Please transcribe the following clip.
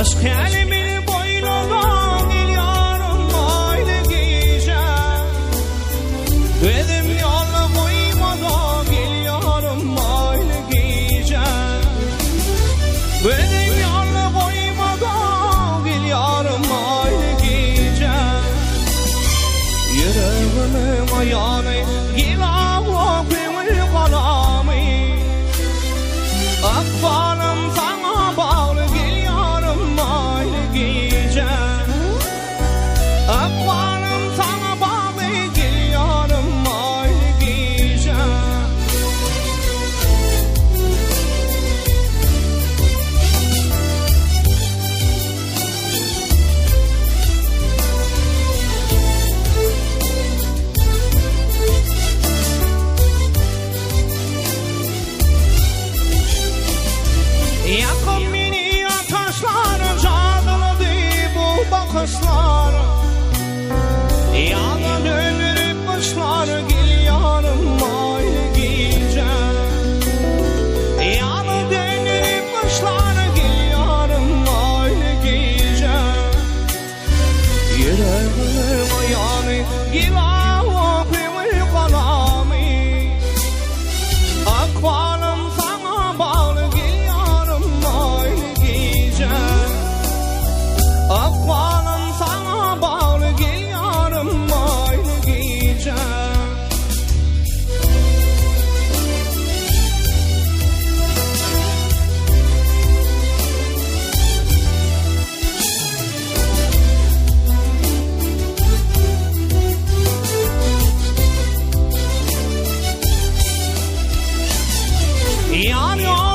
Yşk älemini boýladan gelýärin aýly gije. Gözüm ýaly goýmada gelýärin aýly gije. Gözüm ýaly goýmada gelýärin aýly gije. Ýüregimiň aýany gel-awa köňül galamy. Ykbalym saňa bagly gel ýarym aýly gije. Ykbalym saňa bagly gel ýarym aýly gije. Ýakyn meni ataşlar jadylady bu bakyşlar. Ýaza döndürip gyşlar gel ýarym aýly gije. Ýaza döndürip gyşlar gel ýarym aýly gije. Ýüregimiň aýany gel-awa köňül galamy. Ykbalym saňa bagly gel ýarym aýly gije. Ykbalym saňa bagly gel ýarym aýly gije. Ýar.